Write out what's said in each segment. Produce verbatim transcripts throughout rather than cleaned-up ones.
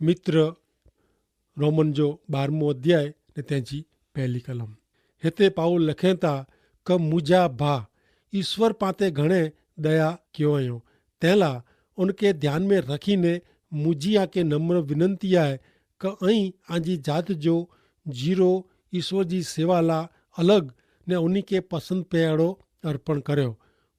મિત્ર, રોમન જો બારમો અધ્યાય ને તેની પહેલી કલમ. હેતે પાઉલ લખેતા કે મુજા ભા, ઈસ્વર પાંતે ઘણે દયા ક્યો અયો. તેલા ઉનકે ધ્યાન મેં રખીને મુજી આકે નમ્ર વિનંતી આય કે અહીં આજી જાત જો જીરો ઈસ્વર જી સેવાલા અલગ ને ઉની કે પસંદ પેડો અર્પણ કર્યો.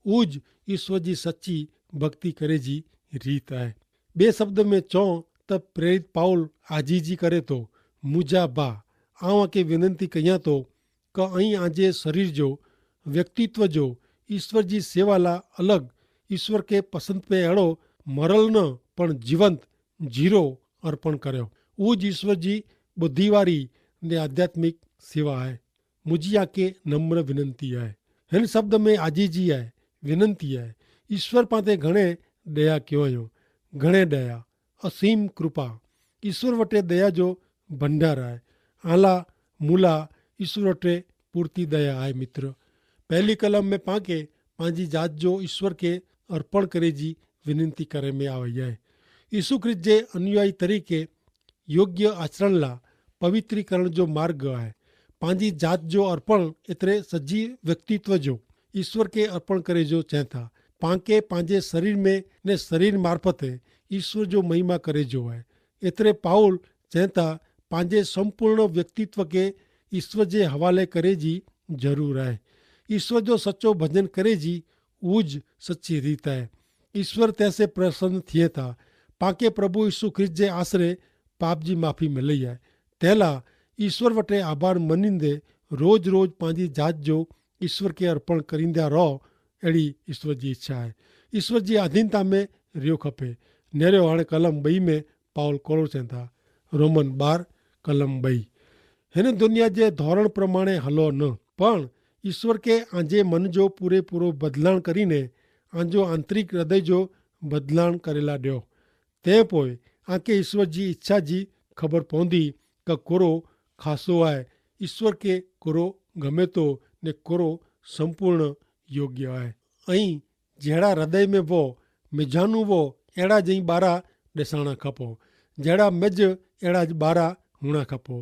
ઉજ ઈસ્વર જી સચ્ચી ભક્તિ કરે જી રીત આય. બે શબ્દ મેં ચો તો પ્રેરિત પાઉલ આજીજી કરે તો, મુજા ભા, આવ આકે વિનંતી કહિયા તો કે અહીં આજે શરીર જો વ્યક્તિત્વ જો ઈસ્વર જી સેવાલા અલગ ઈસ્વર કે પસંદ પે એડો મરલ ન પણ જીવંત જીરો અર્પણ કર્યો. ઉજ ઈસ્વર જી બુદ્ધિવારી ને આધ્યાત્મિક સેવા આય. મુજી આકે નમ્ર વિનંતી આય. હેન શબ્દ મેં આજીજી આય, વિનંતી આય. ઈસ્વર પાંતે ઘણે દયા કહેવાયો, ઘણે દયા, અસીમ કૃપા. ઈસ્વર વટે દયા જો ભંડાર આય. આલા મુલા ઈસ્વર વટે પૂરતી દયા આય. મિત્ર, પહેલી કલમ મેં પાંકે પાંજી જાત જો ઈસ્વર કે અર્પણ કરે જી વિનંતી કરે મેં આવે આય. ઈસુ ખ્રિસ્ત જે અનુયાયી તરીકે યોગ્ય આચરણલા પવિત્રીકરણ જો માર્ગ આય. પાંજી જાત જો અર્પણ એતરે સજી વ્યક્તિત્વ જો ઈસ્વર કે અર્પણ કરે જો ચેંતા. પાંકે પાંજે શરીર મેં ને શરીર મારફતે ઈસ્વર જો મહિમા કરે જો આય. એતરે પાઉલ ચેંતા પાંજે સંપૂર્ણ વ્યક્તિત્વ કે ઈસ્વર જે હવાલે કરે જી જરૂર આય. ઈસ્વર જો સચો ભજન કરે જી ઉજ સચ્ચી રીત આય. ઈસ્વર તેસે પ્રસન્ન થિયે થા. પાંકે પ્રભુ ઈસુ ખ્રિસ્ત જે આશરે પાપ જી માફી મિલે આય. તેલા ઈસ્વર વટે આભાર મનીંદે રોજ રોજ પાંજી જાત જો ઈસ્વર કે અર્પણ કરીંદા રહો. એડી ઈસ્વર જી ઇચ્છા આય. ઈસ્વર જી આધીનતા મેં રહ્યો ખપે. નેરો હાણે કલમ બઈ મેં પાઉલ કોરો ચેંતા. રોમન બાર કલમ બઈ. હેન દુનિયા જે ધોરણ પ્રમાણે હલો ન, પણ ઈસ્વર કે આજે મન જો પૂરે પૂરો બદલાણ કરીને આજો આંતરિક હૃદય જો બદલાણ કરેલા દ્યો. તે પોય આકે ઈસ્વર જી ઇચ્છા જી ખબર પોંધી કે કોરો ખાસો આય, ઈસ્વર કે કોરો ગમે તો ને કોરો સંપૂર્ણ યોગ્ય આય. અહીં જેડા હૃદય મેં વો મેજાનું વો એડા જઈ બારા દેસાણા ખપો. જેડા મેજ એડા જ બારા હુણા ખપો.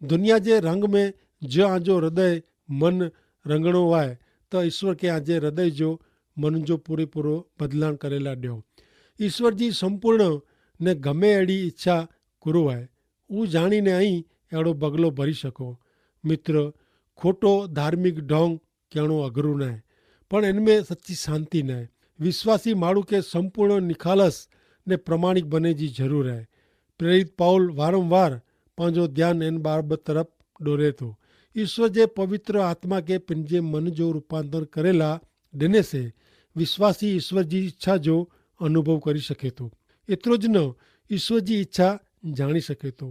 દુનિયા જે રંગ મેં જે આજો હૃદય મન રંગણો આય, તો ઈસ્વર કે આજે હૃદય જો મન જો પૂરે પૂરો બદલાણ કરેલા દ્યો. ઈસ્વર જી સંપૂર્ણ ને ગમે એડી ઇચ્છા કુરો આય. ઉં જાણીને અહીં એડો બગલો ભરી શકો. મિત્ર, ખોટો ધાર્મિક ઢોંગ કહેણો અઘરો નાય, પણ એન મેં સચ્ચી શાંતિ નાય. વિશ્વાસી માણૂ કે સંપૂર્ણ નિખાલસ ને પ્રમાણિક બને જી જરૂર હૈ. પ્રેરિત પાઉલ વારંવાર પાંજો ધ્યાન એન બાબત તરફ ડોરે તો. ઈસ્વર જે પવિત્ર આત્મા કે પન જે મન જો રૂપાંતર કરેલા દેને સે વિશ્વાસી ઈસ્વર જી ઇચ્છા જો અનુભવ કરી શકે તો. એતરો જ ન, ઈસ્વર જી ઇચ્છા જાણી શકે તો,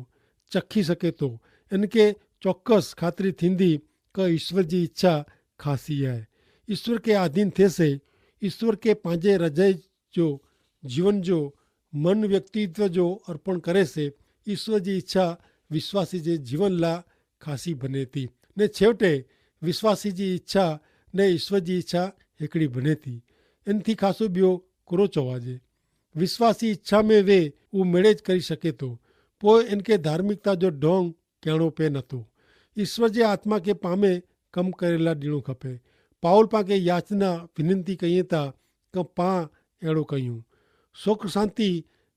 ચખી શકે તો. એન કે ચોક્કસ ખાતરી થીંદી કે ઈસ્વર જી ઇચ્છા ખાસી હૈ. ઈસ્વર કે આધીન થે સે ઈસ્વર કે પાંજે રજાઈ જો જીવન જો મન વ્યક્તિત્વ જો અર્પણ કરે સે ઈસ્વર જી ઇચ્છા વિશ્વાસી જે જીવન લા ખાસી ભનેતી. ને છેવટે વિશ્વાસી જી ઇચ્છા ને ઈસ્વર જી ઇચ્છા હેકડી ભનેતી. એનથી ખાસો બ્યો કુરો ચોવાજે? વિશ્વાસી ઇચ્છા મેં વે ઉં મેળે જ કરી શકે તો. પોય એનકે ધાર્મિકતા જો ઢોંગ કહેણો પે નતો. ઈસ્વર જે આત્મા કે પામે કમ કરેલા દીણો ખપે. પાઉલ પાંકે યાચના વિનંતી કહિયે તા કે પાં એડો કહ્યું. સોખ શાંતિ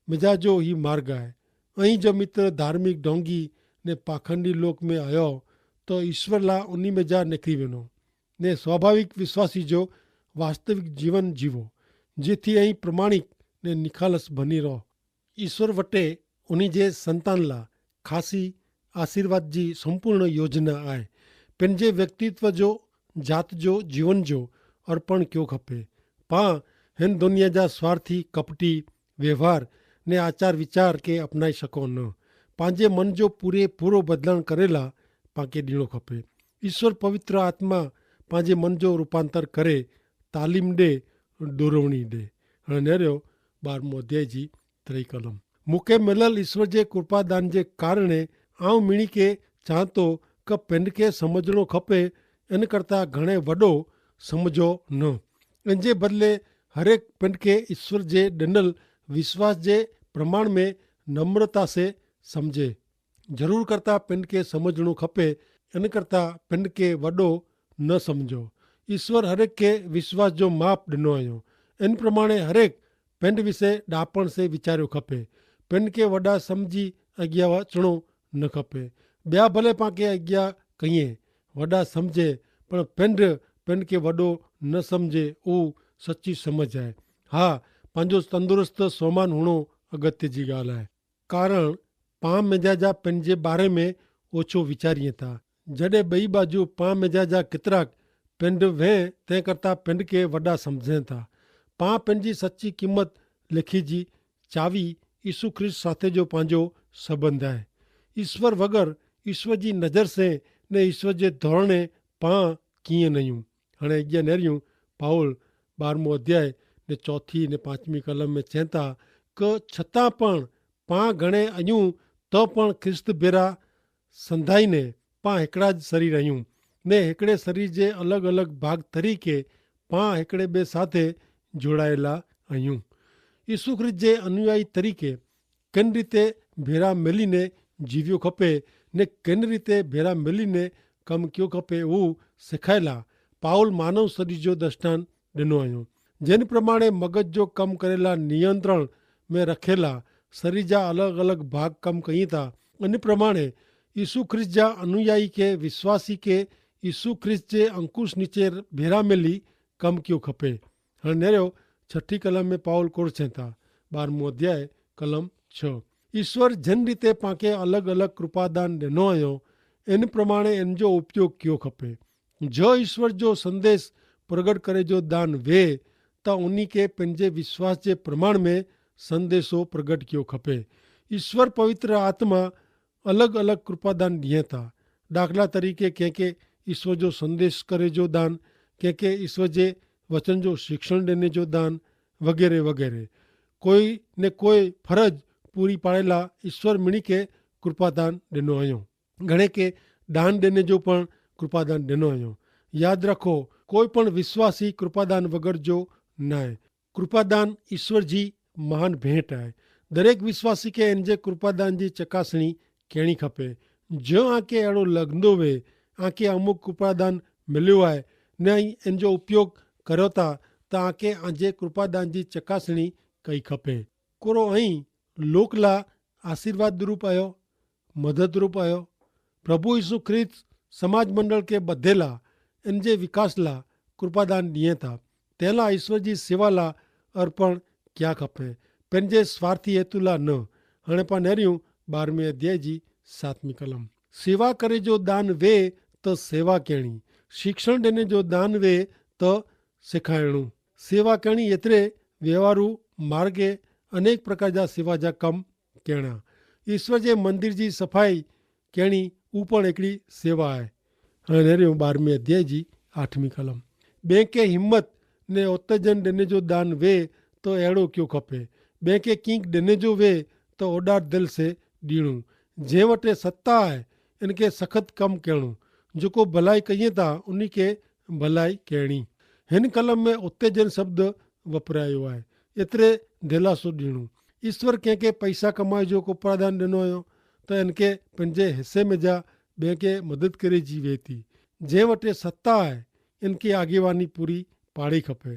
મેજાજો હી માર્ગ આય. અહીં જો મિત્ર ધાર્મિક ઢોંગી ને પાખંડી લોક મેં આયો તો ઈસ્વર લા ઉની મેજા નેકરી વેનો. ને સ્વાભાવિક વિશ્વાસી જો વાસ્તવિક જીવન જીવો, જેથી અહીં પ્રમાણિક ને નિખાલસ ભની રહો. ઈસ્વર વટે ઉની જે સંતાનલા ખાસી આશીર્વાદ જી સંપૂર્ણ યોજના આય. પેનજે વ્યક્તિત્વ જો જાત જો જીવન જો અર્પણ ક્યો ખપે. પાં હેન દુનિયા જા સ્વાર્થી કપટી વ્યવહાર ને આચાર વિચાર કે અપનાઈ શકો ન. પાંજે મન જો પૂરે પૂરો બદલાણ કરેલા પાંકે દીણો ખપે. ઈસ્વર પવિત્ર આત્મા પાંજે મન જો રૂપાંતર કરે, તાલીમ દે, દોરવણી દે. હણે નેર્યો બારમો અધ્યાય જી ત્રય કલમ. મુકે મેલલ ઈસ્વર જે કૃપાદાન જે કારણે આઉં મિણી કે ચાંતો કે પેંડ કે સમઝણો ખપે, એન કરતા ઘણે વડો સમઝો ન. એન જે બદલે હરેક પેંડ કે ઈસ્વર જે દનલ વિશ્વાસ જે પ્રમાણ મેં નમ્રતા સે સમઝે. જરૂર કરતા પિંડ કે સમઝણો ખપે. એન કરતા પિંડ કે વડો ન સમઝો. ઈસ્વર હરેક કે વિશ્વાસ જો માપ ડેનો અયો. એન પ્રમાણે હરેક પિંડ વિશે ડાપણ સે વિચાર્યો ખપે. પિંડ કે વડા સમઝી અગિયા વાચણો ન ખપે. બ્યા ભલે પાંકે અગિયા કહિયે વડા સમઝે, પણ પિંડ પિંડ કે વડો ન સમઝે ઉ સચ્ચી સમઝ આય. હા, પાંજો તંદુરસ્ત સોમાન હુણો અગત્ય જી ગાલ આય. કારણ પાં મેજા જા પિંડ જે બારે મેં ઓછો વિચારિયે થા. જડે બઈ બાજુ પાં મેજા જા કિતરાક પિંડ વે તે કરતા પિંડ કે વડા સમઝે થા. પાં પિંડ જી સચ્ચી કિંમત લેખી જી ચાવી ઈસુ ખ્રિસ્ત સાથે જો પાંજો સંબંધ આય. ઈસ્વર વગર ઈસ્વર જી નજર સે ને ઈસ્વર જે ધોરણે પાં કિયા નહિયું. હણે અગિયા નેરિયું પાઉલ બારમો અધ્યાય ને ચોથી ને પાંચમી કલમ મેં ચેંતા કે છતાં પણ પાં ઘણે અયું તો પણ ખ્રિસ્ત ભેરા સંધાઈ ને પાં હેકડા જ સરીર અયું. ને હેકડે સરીર જે અલગ અલગ ભાગ તરીકે પાં હેકડે બે સાથે જોડાયેલા અયું. ઈસુ ખ્રિસ્ત જે અનુયાયી તરીકે કેન રીતે ભેરા મેલી ને જીવ્યો ખપે ને કેન રીતે ભેરા મેલી ને કમ ક્યો ખપે ઉં સિખાયેલા પાઉલ માનવ સરીર જો દર્શાન ડેનો અયો. જેન પ્રમાણે મગજ જો કમ કરેલા નિયંત્રણ મેં રખેલા સરીર જા અલગ અલગ ભાગ કમ કહીં થા, અન પ્રમાણે ઈસુ ખ્રિસ્ત જા અનુયાયી કે વિશ્વાસી કે ઈસુ ખ્રિસ્ત જે અંકુશ નીચે ભેરા મેલી કમ ક્યો ખપે. હણ નેરો છઠી કલમ મેં પાઉલ કોર છેંતા બારમું અધ્યાય કલમ છ. ઈસ્વર જેન રીતે પાંકે અલગ અલગ કૃપાદાન ડેનો અયો એન પ્રમાણે એન જો ઉપયોગ ક્યો ખપે. જો ઈસ્વર જો સંદેશ પ્રગટ કરે જો દાન વે, તો ઉની કે પેનજે વિશ્વાસ જે પ્રમાણ મેં સંદેશો પ્રગટ ક્યો ખપે. ઈસ્વર પવિત્ર આત્મા અલગ અલગ કૃપાદાન દિયે થા. દાખલા તરીકે કેંકે ઈસ્વર જો સંદેશ કરે જો દાન, કેંકે ઈસ્વર જે વચન જો શિક્ષણ દેને જો દાન વગેરે વગેરે. કોઈ ને કોઈ ફરજ પૂરી પાડેલા ઈસ્વર મિણી કે કૃપાદાન દેનો અયો. ઘણે કે દાન દેને જો પણ કૃપાદાન દેનો અયો. યાદ રાખો, કોઈ પણ વિશ્વાસી કૃપાદાન વગર જો નાય. કૃપાદાન ઈસ્વર જી મહાન ભેંટ આય. દરેક વિશ્વાસી કે એન જે કૃપાદાન જી ચકાસણી કેણી ખપે. જો આંકે એડો લગનો વે આંકે અમુક કૃપાદાન મિલ્યો આય ને અહીં એન જો ઉપયોગ કરોતા, તો આંકે આજે કૃપાદાન જી ચકાસણી કઈ ખપે. કોરો અહીં લોકલા આશીર્વાદરૂપ આયો, મદદરૂપ આયો? પ્રભુ ઈસુ ખ્રિસ્ત સમાજ મંડળ કે બધેલા એન જે વિકાસલા કૃપાદાન દિયે થા. તેલા ઈસ્વર જી સેવાલા અર્પણ ક્યાં ખપે, પેનજે સ્વાર્થી હેતુલા ન. હણે પા નેર્યું બારમી અધ્યાય જી સાતમી કલમ. સેવા કરે જો દાન વે તો સેવા કહેણી, શિક્ષણ દેને જો દાન વે તો સિખાયણું. સેવા કહેણી એતરે વ્યવહારુ માર્ગે અનેક પ્રકાર જા સેવા જા કમ કહેણા. ઈસ્વર જે મંદિર જી સફાઈ કહેણી ઉપણ એકડી સેવા આય. હણે નેર્યું બારમી અધ્યાય જી આઠમી કલમ. બેંકે હિંમત ને ઉત્તેજન દેને જો દાન વે તો એડો ક્યો ખપે. બેંકે કિંક દેને જો વે તો ઓડાર દિલ સે દીણું. જે વટે સત્તા આય એનકે સખત કમ કહેણું. જોકો ભલાઈ કહિયે તા ઉની કે ભલાઈ કહેણી. હેન કલમ મેં ઉત્તેજન શબ્દ વપરાયો આય. એતરે દેલાસો દીણું. ઈસ્વર કેંકે પૈસા કમાઈ જો કૃપાદાન દેનો અયો તો એનકે પંજે હિસ્સે મેં જા બેંકે મદદ કરે જી વેતી. જે વટે સત્તા આય એનકે આગેવાની પૂરી પાડ઼ી ખપે.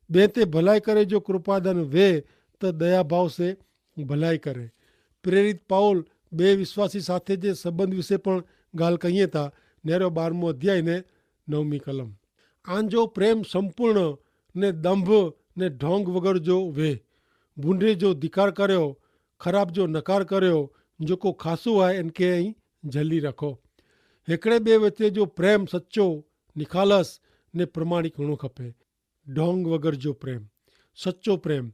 બે તે ભલાઈ કરે જો કૃપાદાન વે તો દયાભાવ સે ભલાઈ કરે. પ્રેરિત પાઉલ બે વિશ્વાસી સાથે જે સંબંધ વિશે પણ ગાલ કહિયે તા નેરો બારમો અધ્યાય ને નવમી કલમ. આંજો પ્રેમ સંપૂર્ણ ને દંભ ને ઢોંગ વગર જો વે. ભૂંડે જો ધિકાર કર્યો, ખરાબ જો નકાર કર્યો, જોકો ખાસુ આય એનકે અહીં જલી રાખો. હેકડ઼ે બે વચ્ચે જો પ્રેમ સચો, નિખાલસ ને પ્રમાણિક હોણો ખપે. ઢોંગ વગર જો પ્રેમ, સચો પ્રેમ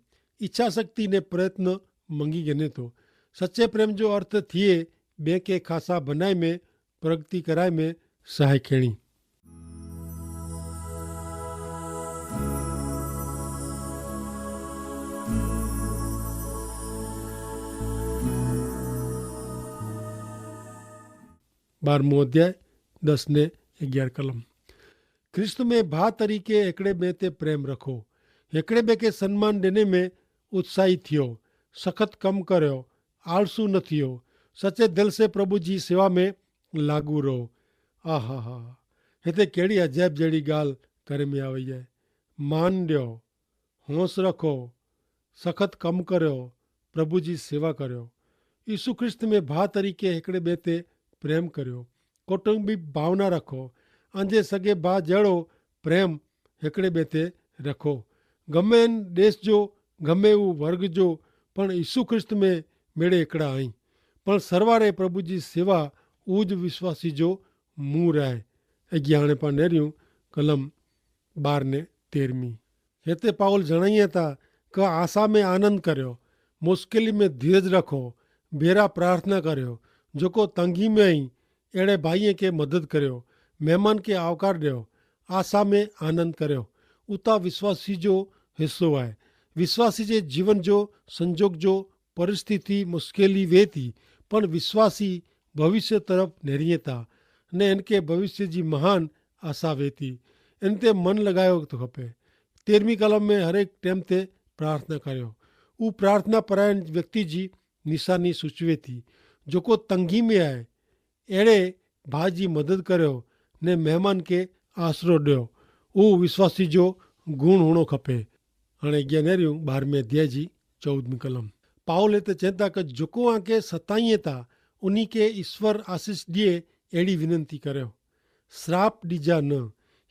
ઇચ્છાશક્તિ ને પ્રયત્ન મંગી ગને તો. સચે પ્રેમ જો અર્થ થિયે બે કે ખાસા ભનાઈ મેં પ્રગતિ કરાઈ મેં સહાય ખેણી. બારમું અધ્યાય દસ ને અગિયાર કલમ. ખ્રિસ્ત મેં ભા તરીકે હેકડ઼ે બે તે પ્રેમ રખો. હેકડ઼ે બે કે સન્માન દેને મેં ઉત્સાહિત થિયો, સખત કમ કર્યો, આલસુ ન થિયો. સચે દિલ સે પ્રભુ જી સેવા મેં લાગુ રહો. આહાહા. હેતા કેડી અજાયબ જેડી ગાલ કરે મેં આવે હૈ. માન દ્યો, હોંસ રખો, સખત કમ કર્યો, પ્રભુ જી સેવા કર્યો. ઈસુ ખ્રિસ્ત મેં ભા તરીકે હેકડ઼ે બે તે પ્રેમ કર્યો, કૌટુંબિક ભાવના રખો. અંજે સગે ભા જેડો પ્રેમ હેકડ઼ે બે તે રખો. ગમે દેશ જો, ગમે ઉં વર્ગ જો, પણ ઈસુ ખ્રિસ્ત મેં મેડે હેકડા અહીં. પણ સરવારે પ્રભુ જી સેવા ઉજ વિશ્વાસી જો મું રાય. અગિયાણે પાનેર્યું કલમ બાર ને તેરમી. હેતે પાઉલ જણાયે તા કે આશા મેં આનંદ કર્યો, મુશ્કેલી મેં ધીરજ રખો, ભેરા પ્રાર્થના કર્યો, જોકો તંગી મેં અહીં એડે ભાઈએ કે મદદ કર્યો, મહેમાન કે આવકાર દ્યો, આશા મેં આનંદ કર્યો. ઉતા વિશ્વાસી જો હિસ્સો આય. વિશ્વાસી જે જીવન જો સંજોગ જો પરિસ્થિતિ મુશ્કેલી વેતી, પણ વિશ્વાસી ભવિષ્ય તરફ નેરિયેતા ને એનકે ભવિષ્ય જી મહાન આશા વેતી. એન તે મન લગાયો તો ખપે. તેરમી કલમ મેં હરેક ટેમ તે પ્રાર્થના કર્યો. ઉં પ્રાર્થના પરાયણ વ્યક્તિ જી નિશાની સૂચવેતી. જોકો તંગી મેં આય એડે ભાજી મદદ કર્યો ને મહેમાન કે આશરો દ્યો. ઉં વિશ્વાસી જો ગુણ હુણો ખપે. અને અગિયા નેર્યું બારમે અધ્યાય જી ચૌદમી કલમ. પાઉલ હેતા ચેતા કે જોકો આંકે સતાઈએ તા ઉની કે ઈસ્વર આશીસ દિયે એડી વિનંતી કર્યો. સ્રાપ દીજા ન.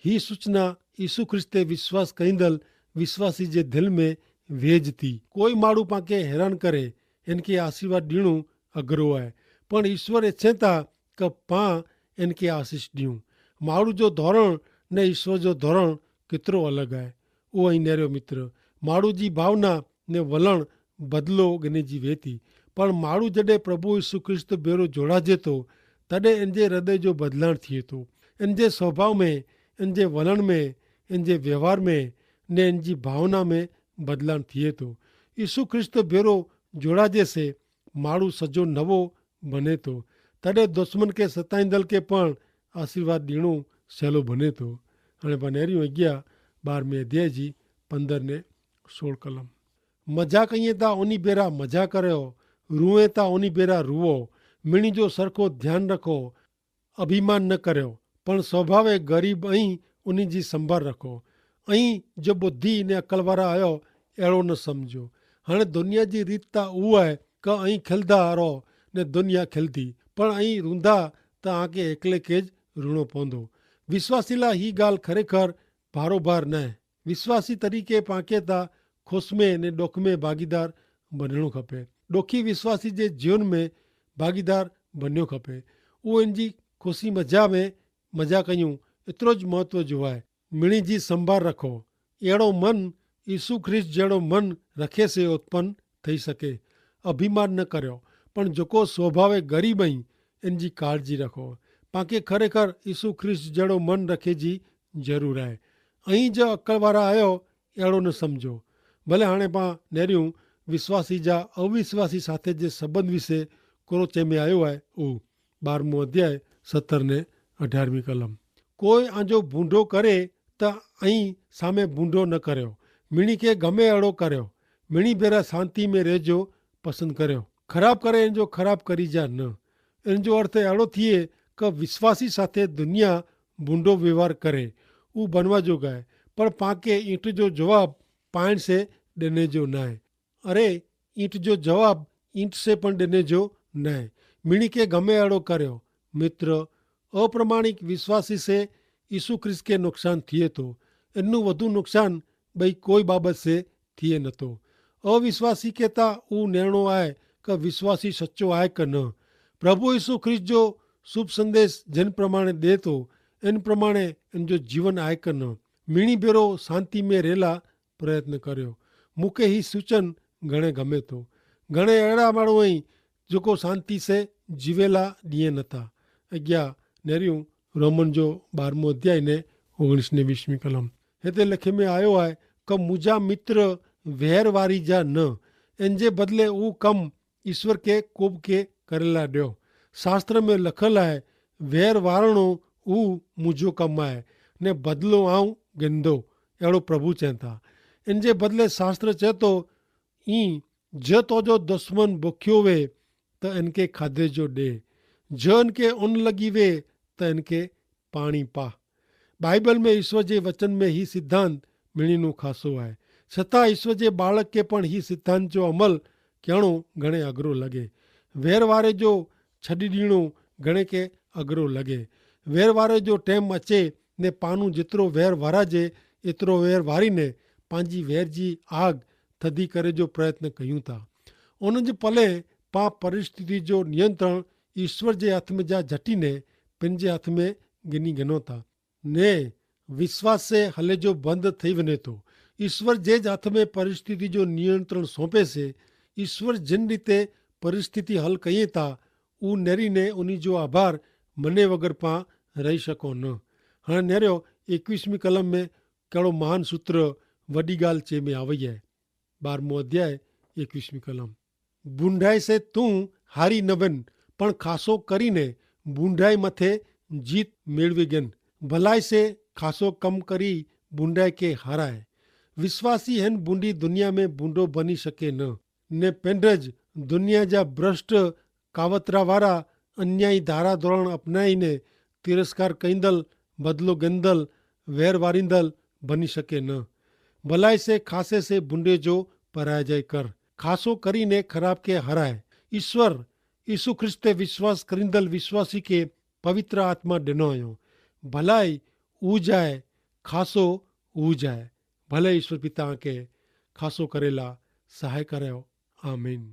હી સૂચના ઈસુ ખ્રિસ્તે વિશ્વાસ કહીંદલ વિશ્વાસી જે ધલ મેં વેજ તી. કોઈ માડૂ પાંકે હેરાન કરે એનકે આશીર્વાદ દીણું અગ્રો આય. પણ ઈસ્વર એચ્છે તા કે પાં એનકે આશીસ દિયું. માડૂ જો ધોરણ ને ઈસ્વર જો ધોરણ કિતરો અલગ આય. ઓ અહીં નેરો મિત્ર, માડૂ જી ભાવના ને વલણ બદલો ગને જી વેતી. પણ માડૂ જડે પ્રભુ ઈસુ ખ્રિસ્ત ભેરો જોડાજે તો તદે એનજે હૃદય જો બદલાણ થિયે તો. એનજે સ્વભાવ મેં, એનજે વલણ મેં, એનજે વ્યવહાર મેં ને એનજી ભાવના મેં બદલાણ થિયે તો. ઈસુ ખ્રિસ્ત ભેરો જોડાજે સે માડૂ સજો નવો બને તો. તદે દુશ્મન કે સતાઈંદલ કે પણ આશીર્વાદ દીણું સહેલો બને તો. અને બનેરી અગિયા બારમે અધ્યાય જી પંદર ને સોળ કલમ. મજા કહિયે તા ઓની ભેરા મજા કર્યો, રૂએ તા ઓની ભેરા રૂઓ. મિણી જો સરખો ધ્યાન રખો, અભિમાન ન કર્યો. પણ સ્વભાવે ગરીબ અહીં ઓની જી સંભાર રખો. અહીં જો બુદ્ધિ ને અકલવારા આયો એડો ન સમજો. હણે દુનિયા જી રીત તા ઉવાય કે અહીં ખેલદા રહો ને દુનિયા ખેલદી. પણ અહીં રૂંધા તા આંકે એકલે કે જ રૂણો પોંધો. વિશ્વાસીલા હી ગાલ ખરેખર ભારોભાર નાય. વિશ્વાસી તરીકે પાંકે તા ખુશ મેં ને ડોખ મેં ભાગીદાર બનેણું ખપે. ડોખી વિશ્વાસી જે જીવન મેં ભાગીદાર બન્યો ખપે. ઉહ એનજી ખુશી મજા મેં મજા કહ્યું એતરો જ મહત્વ જોવાય. મિણી જી સંભાર રખો. એડો મન ઈસુ ખ્રિસ્ત જેડો મન રખે સે ઉત્પન થઈ શકે. અભિમાન ન કર્યો. પણ જોકો સ્વભાવે ગરીબ અહીં એનજી કાળજી રખો. પાંકે ખરેખર ઈસુ ખ્રિસ્ત જેડો મન રખે જી જરૂર આય. અહીં જ અકલવારા આયો એડો ન સમજો. ભલે હાણે પાં નેર્યું વિશ્વાસી જા અવિશ્વાસી સાથે જે સંબંધ વિશે કોરો ચેમે આયો આય ઉહ. બારમું અધ્યાય સત્તર ને અઢારમી કલમ. કોઈ આજો ભૂંડો કરે તો અહીં સામે ભૂંડો ન કર્યો. મિણી કે ગમે એડો કર્યો. મિણી ભેરા શાંતિ મેં રહેજો પસંદ કર્યો. ખરાબ કરે એન જો ખરાબ કરી જા ન. એન જો અર્થ એડો થિયે કે વિશ્વાસી સાથે દુનિયા ભૂંડો વ્યવહાર કરે ઉહ બનવા જો ગાય. પણ પાંકે ઈંટ જો જવાબ પાઈણ સે દેને જો નાય. અરે ઈંટ જો જવાબ ઈંટ સે પણ દેને જો નાય. મિણી કે ગમે એડો કર્યો. મિત્ર, અપ્રમાણિક વિશ્વાસી સે ઈસુ ખ્રિસ્ત કે નુકસાન થિયે તો એનનું વધુ નુકસાન બઈ કોઈ બાબત સે થિયે નતો. અવિશ્વાસી કે તા ઉહ નેરણો આય કે વિશ્વાસી સચો આય કે ન. પ્રભુ ઈસુ ખ્રિસ્ત જો શુભ સંદેશ જેન પ્રમાણે દેતો એન પ્રમાણે એન જો જીવન આય કે ન. મિણી ભેરો શાંતિ મેં રહેલા પ્રયત્ન કર્યો. મુકે હી સૂચન ઘણે ગમે તો. ઘણે એડા માણો અહીં જોકો શાંતિ સે જીવેલા દિયે નતા. અગિયા નેર્યું રોમન જો બારમો અધ્યાય ને ઓગણીસ ને વીસમી કલમ. હેતે લેખે મેં આયો આય કે મુજા મિત્ર વહેરવારી જા ન. એન જે બદલે ઉં કમ ઈસવર કે કોબ કે કરેલા દ્યો. શાસ્ત્ર મેં લખલ આય, વહેરવારણો ઉં મુજો કમ આય ને બદલો આઉં ગેંદો. એડો પ્રભુ ચેતા. એન જે બદલે શાસ્ત્ર ચેતો, ઈ જે તોજો દુશ્મન ભોખ્યો વે તો એનકે ખાધે જો ડે. જો એનકે ઉન લગી વે, તો એનકે પાણી પા. બાઈબલ મેં ઈસ્વર જે વચન મેં હી સિદ્ધાંત મિણીનું ખાસો આય. છતાં ઈસ્વર જે બાળક કે પણ હી સિદ્ધાંત જો અમલ કહેણો ઘણે અઘરો લગે. વેરવારે જો છડી દીણો ઘણે કે અઘરો લગે. વેરવારે જો ટેમ અચે ને પાનું જેતરો વેર વરાજે એતરો વેર વારી ને પાંજી વેર જી આગ થદી કરે જો પ્રયત્ન કહ્યું તા. ઉન જ પલે પા પરિસ્થિતિ જો નિયંત્રણ ઈસ્વર જે હાથ મેં જા જટી ને પેનજે હાથ મેં ગિની ગનો તા. ને વિશ્વાસે હલે જો બંધ થઈ વને તો ઈસ્વર જે જ હાથ મેં પરિસ્થિતિ જો નિયંત્રણ સોંપે સે. ઈસ્વર જેન રીતે પરિસ્થિતિ હલ કહિએ તા ઉ નેરી ને ઉની જો આભાર મને વગર પા રહી શકો ન. હણે નેર્યો એકવીસમી કલમ મેં કહેડો મહાન સૂત્ર વડી ગાલ ચે મેં આવય હૈ. બારમો અધ્યાય એકવીસમી કલમ. બુંડાઈ સે તું હારી નવેન પણ ખાસો કરીને બુંડાઈ મતે જીત મેળવી ગેન. ભલાઈ સે ખાસો કમ કરી બુંડાઈ કે હારાય. વિશ્વાસી હેન બુંડી દુનિયા મેં બુંડો બની શકે ન. ને પેંડજ દુનિયા જા ભ્રષ્ટ કાવતરા વારા અન્યાયી ધારા ધોરણ અપનાઈ ને તિરસ્કાર કૈંદલ બદલો ગેંદલ વેર વારિંદલ બની શકે ન. ભલાઈ સે ખાસે સે ભૂંડે જો પરાજય કર. ખાસો કરી ને ખરાબ કે હરાય. ઈસ્વર ઈસુ ખ્રિસ્તે વિશ્વાસ કરિંદલ વિશ્વાસી કે પવિત્ર આત્મા ડેનો અયો. ભલાઈ ઉજાય ખાસો ઉજાય. ભલે ઈસ્વર પિતા આંકે ખાસો કરેલા સહાય કર્યો. આમીન.